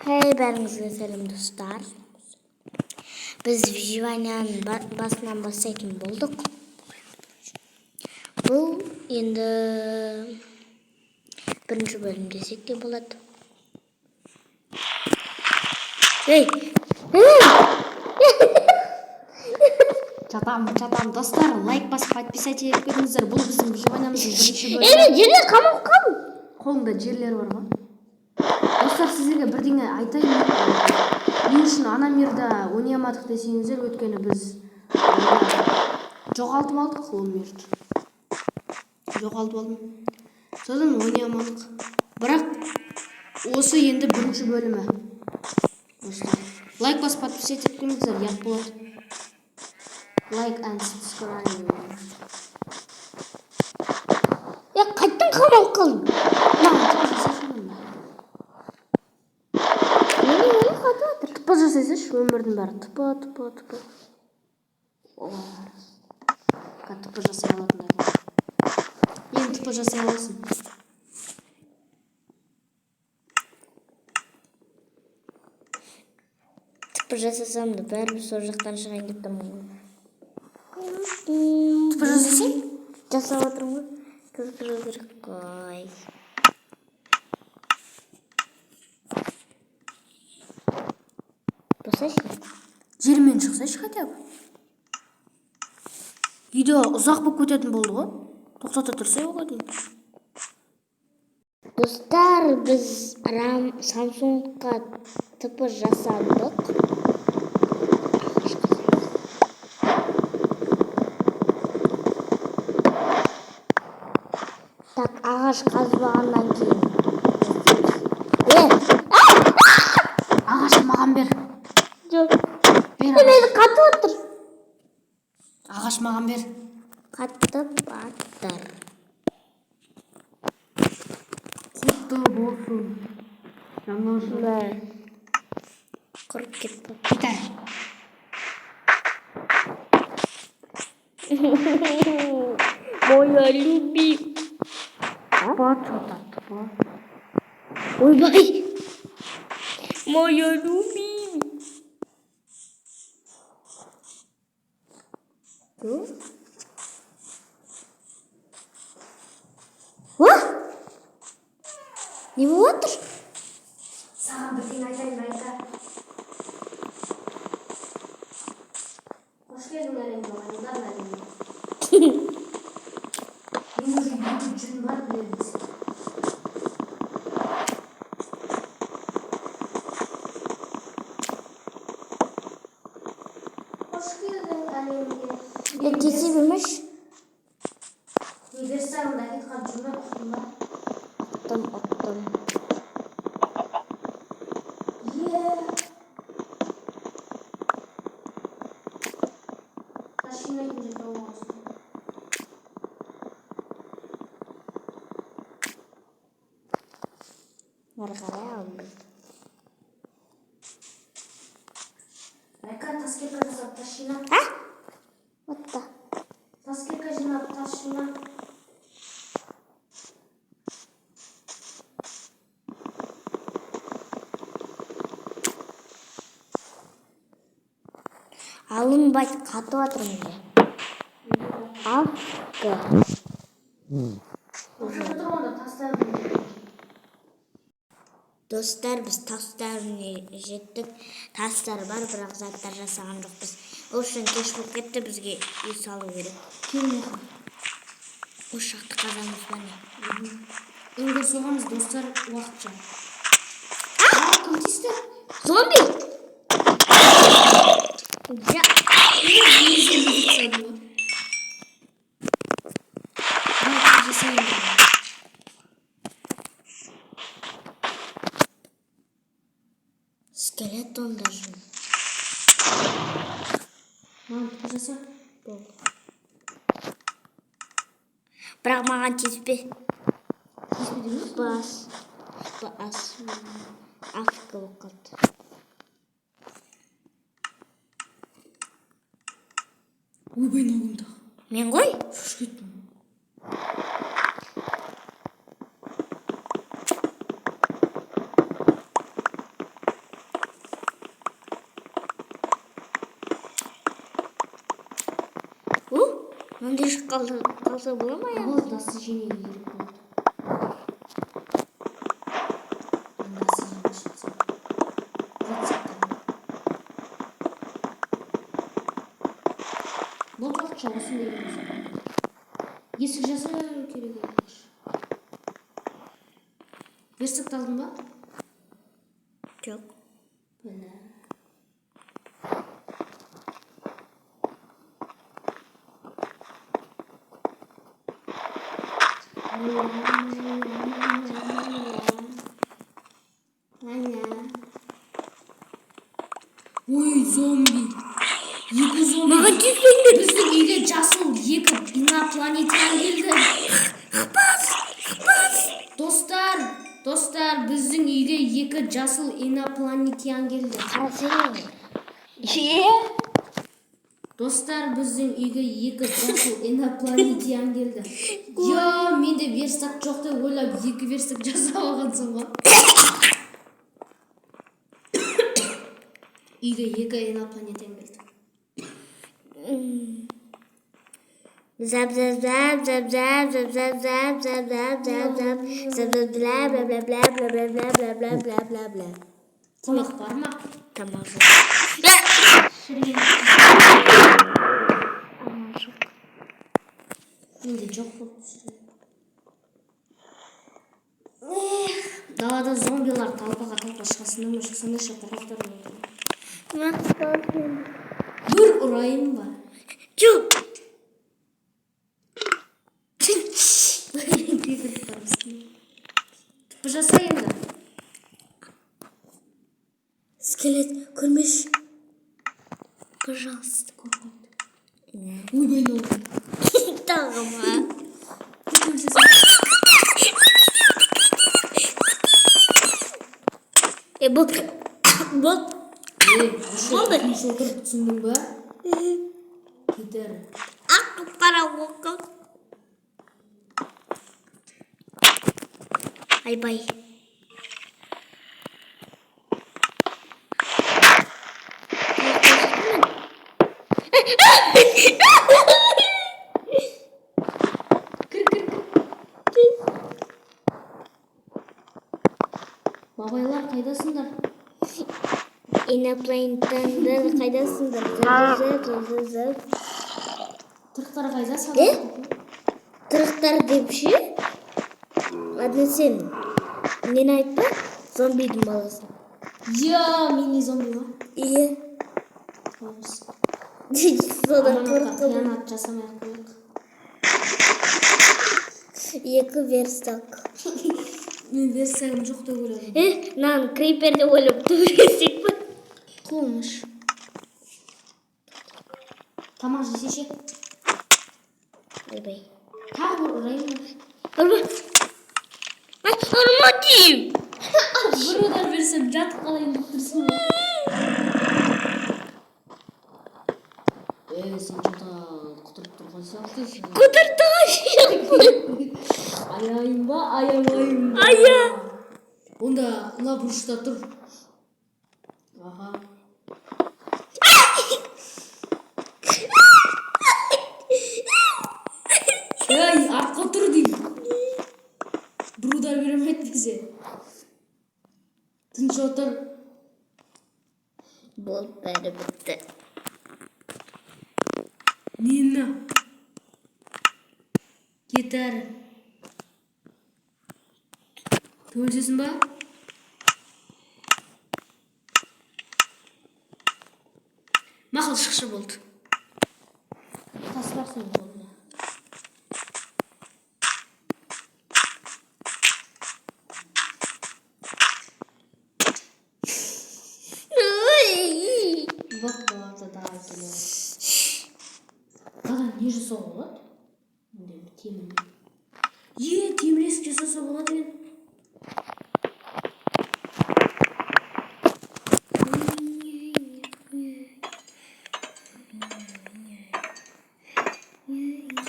Хей, бәріңізге сәлем, достар. Біз выживанияның басынан бастайтын болдық. Бұл енді бірінші бөлім десек те болады. Ей! Ей! Жатам, жатам. Достар, лайк басып, подписать етіп кетіңіздер. Бұл біздің выживаниямыздың бірінші Ей, бөлімі. Мен жерде қамалып қалдым. Қолыңда жерлер бар ма? Достар, сіздерге бірдеңе айтайын. Не үшін ана мирда ойнай алмадық десеңіздер, өйткені біз жоғалтып алдық ол мирді. Жоғалтып алдым. Содан ойнай алмадық. Бірақ осы енді бірінші бөлімі. Достар, лайк басып, подписать етіп кетіңіздер, ұят болады. Like and subscribe. Я қайттан қамалып қалдым. Маған тыпа жасайшы онда. Неге өлі қатып жатыр? Тыпа жасайсайшы, өмірдің бәрі тыпа, тыпа, тыпа. О, тыпа жасай алатындай болды. Енді тыпа жасай аласың. Тыпа жасасам да бәрібір сол жақтан шығайын деп тұрмын ғой. Тыпа жасасаң? Жасап отырмын ғой. Қыздыру керек қой. Босайшы. Жермен шықсайшы хотя бы. Видео ұзақ болып кететін болды ғой. Тоқтата тұрсай оған дейін. Достар, біз рам Самсунгқа ТП жасадық. Ағаш қазамыз. Так, ағаш қазып алғаннан кейін. Е, Ағашты маған бер. Жоқ. Бер Е, ағаш. Мені қатып отыр. Ағаш маған бер. Қатып жатыр. Құтты болсын. Жаңа жыл. Мә. Құрып кетті. Кетер. Моя любимая. Тыпа, что-то тыпа. Ойбай. Моя любимая. О? О? Не болып жатыр? Саған бірдеңе айтайын, Райка. Қош келдің әлемге, маймылдар әлеміне. Мен уже екі жүн бар, білеміз. Қош келдің әлемге. Е, кесе бермеш. Не версагында кеткен жүн ұқтың ба? Ұқтым, ұқтым. Е. Тас жинайтын жер тауып аласың. Ары қарай алынбайды. Райка, тас кирка жасап, тас жина. А? Вот так. Тас кирка жинап, тас жина. Алынбайды, қатып жатыр менде. Авка. Тоқтата тұр онда тастарды. Достар, біз тастарына жеттік. Тастар бар, бірақ заттар жасаған жоқпыз. Ол үшін кеш болып кетті, бізге үй салу керек. Келме. Осы жақты қазамыз ба, не? Үңгір соғамыз, достар, уақытша. А, кім тиісті? Зомби! Ja. Негізі тастады ғой. Жасайын дедім. Скелетон даже. Маған тыпа жаса. Болды. Бірақ маған тиіспе. Тиіспе дейміз? Бас. Бас. Афка болып қалды. Ойбай, мынау кім тағы? Мен ғой? Шошып кеттім. Мынандай қалса бола ма я? Бұл тасты жинау керек болды. Тасты жинай шықса. Рецепт. Бұл уақытша осындай болса. Есік жасау керек еді. Верстакты алдың ба? Жоқ. Бля. Ой, зомби. Екі зомби. Маған тиіспеңдер. Біздің үйге жасыл екі инопланетян келді. Достар, достар, біздің үйге екі жасыл инопланетян келді. Қарасana. Е? Достар, біздің үйге екі жасыл инопланетян келді. Я, менде верстак жоқ деп ойлап, екі верстак жасап алғансың ғой. Үйге екі инопланетян келді. Зап зап зап зап зап зап зап зап зап зап зап зап зап зап бла бла бла бла бла бла бла бла бла бла бла бла. Тамақ бар ма? Тамақ жоқ. Шіріген. Тамақ жоқ. Менде жоқ болып түсті. Эх, далада зомбилар талпаға талпа шығасыңдар ма, шықсаңдаршы, қорқақтар болды. Бір ұрайын ба? Жоқ. Кекіріп бармысың. Тіпі жаса енді. Скелет көрмеш. Пожалуйста. Қорқады. Ойбай, не oldu? Тағы ма? Е, бұл бұл Ей, Болды. тыныш отырып түсіндің ба? Кетер. Ақ қара оқы. Айбай. Кір, кір, кір. Бабайлар қайдасыңдар? Инопланетяндар қайдасыңдар? Зып, зып, зып, зып. Тырықтар қайда? Е? Тырықтар деп ше? Ладно, сен нені айтпа? Зомбидің баласын. Я, мини зомби ма? Иә. Тоғыз. Содан Аманатқа қорқып. қиянат жасамай ақ қояйық. Екі верстак. Мен верстагым жоқ деп ойладым. Е, мынаны крипер деп ойлап төбелесек па? Қылмыш. Тамақ жесеші. Ойбай. Тағы бір ұрайын ба? Ұрма. Ай, ұрма деймін. Бір удар берсем жатып қалайын деп тұрсың ғой. Ей, сен что-то құтырып тұрған сияқтысың. Құтыртыға Аяйын ба, аямайын ба? Ая. Онда мына бұрышта тұр. Аха. Ей, артқа тұр деймін. Бір удар беремін әйтпесе. Тыныш отыр. Болды, бәрі бітті. Нені? Кет әрі. Төбелесесің ба? Мақұл, шықшы болды. Тас бар сенің қолыңда. Ой. Вот оларды да келеді. Маған не жасауға болады? Мындай бір темірмен. Е, темір есік жасаса болады екен.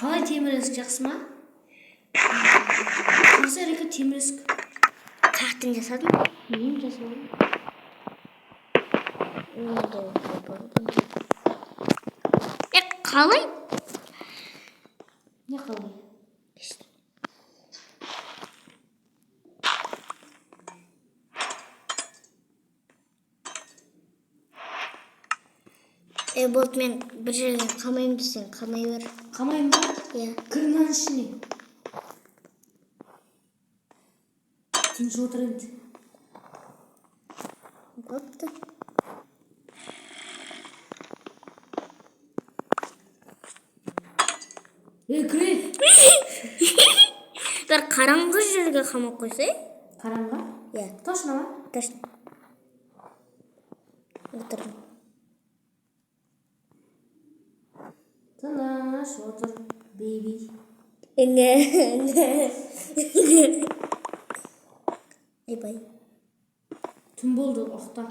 Қалай темір есік жақсы ма? Жақсы әрекет темір есік. Қаяқтан жасадың? Мен жасадым. Е, қалай? Не қалай? Е, болды, мен бір жерге қамаймын десең, қамай бер. Қамаймын ба? Иә. Кір мынаның ішіне. Тыныш отыр енді. Бопты. Ей, кіре. Бір қараңғы жерге қамап қойсай. Қараңғы? Иә. Точно ма? Точно. Отырдым. Тыныш отыр, бейби. Айбай. Түн болды, ұйықта.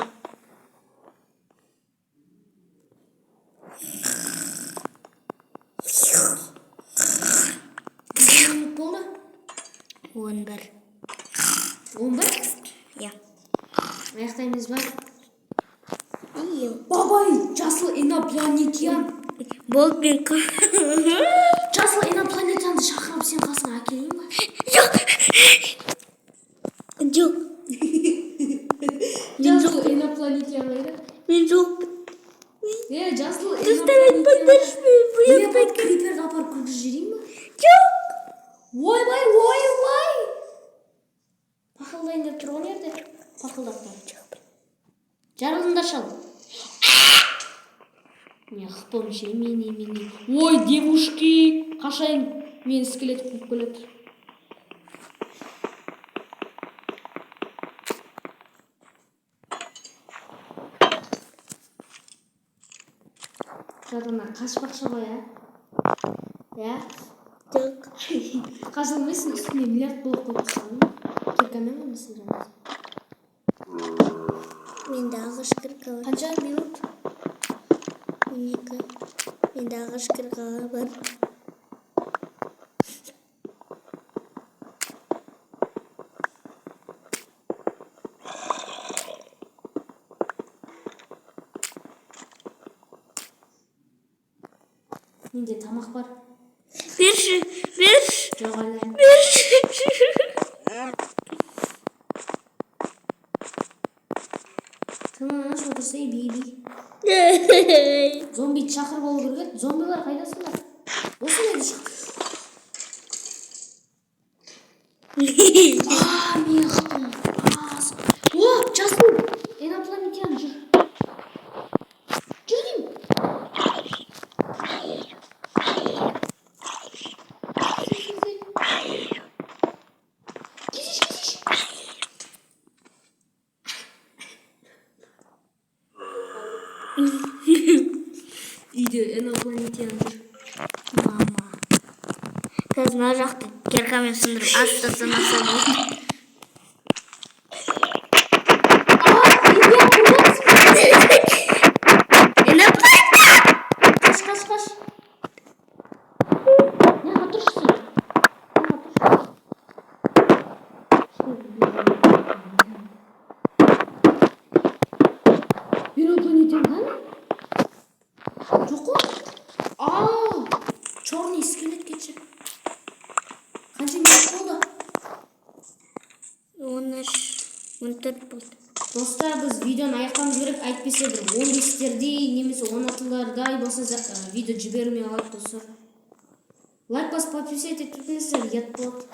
Неше минут болды? 11. 11? Иә. Аяқтаймыз ба? Ие. Бабай, жасыл инопланетян. Болды, мен Жасыл инопланетянды шақырып сен қасыңа әкелейін ба? Жоқ. Жоқ. Жасыл инопланетян қайда? Мен жоқ. Е, жасыл Достар, айтпаңдаршы, мен бұл жақта Криперді апарып кіргізіп жіберейін ба? Жоқ. Ойбай, ойбай! Пақылдайын деп тұр ғой жерде. Пақылдап тұр. Жарылыңдар, шал. Не хпом ше, мені, мені. Ой, девушки, қашайын. Мен скелет қуып келеді. Жадана қашпақшы ғой, ә? Иә? Жоқ. Қаша алмайсың, үстіне миллиард блок қойып тастадым. Киркамен ғой мысалы жаңағы. Менде ағаш кирка бар. Қанша минут? 12. Менде ағаш кирка бар. Менде тамақ бар. Берші, берші, Жоқ әлі. Берші. Тыныш отырсай, бейби. Зомбиді шақырып алу керек еді. Зомбилар, қайдасыңдар? Осы жерде шық. А, мен қықтым. О, жасыл инопланетян, жүр. Жүр деймін. Кел, кел, кел. Келсейші, келсейші. Үйде инопланетян жүр. Мама. Қазір мына жақты киркамен сындырып астасамаса болды. А, Илья, қорқасың ба? Инопланетян! Қаш, қаш, қаш. Неға тұрсың сен? Неға тұрсың? Инопланетян қане? Жоқ қой. А, черный скелет кетші. Қанша минут болды? 13, 14 болды. Достар, біз видеоны аяқтауымыз керек, әйтпесе бір 15-тердей немесе 16-лардай болса видео жібермей қалады, достар. Лайк басып, подписать етпесеңіздер, ұят болады.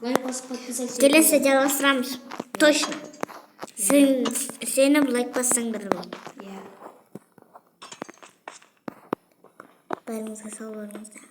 Лайк басып, подписать. Келесі жалғастырамыз. Точно. Сен, сеніп лайк бассаңдар болады. Иә. Бәріңізге сау болыңыздар.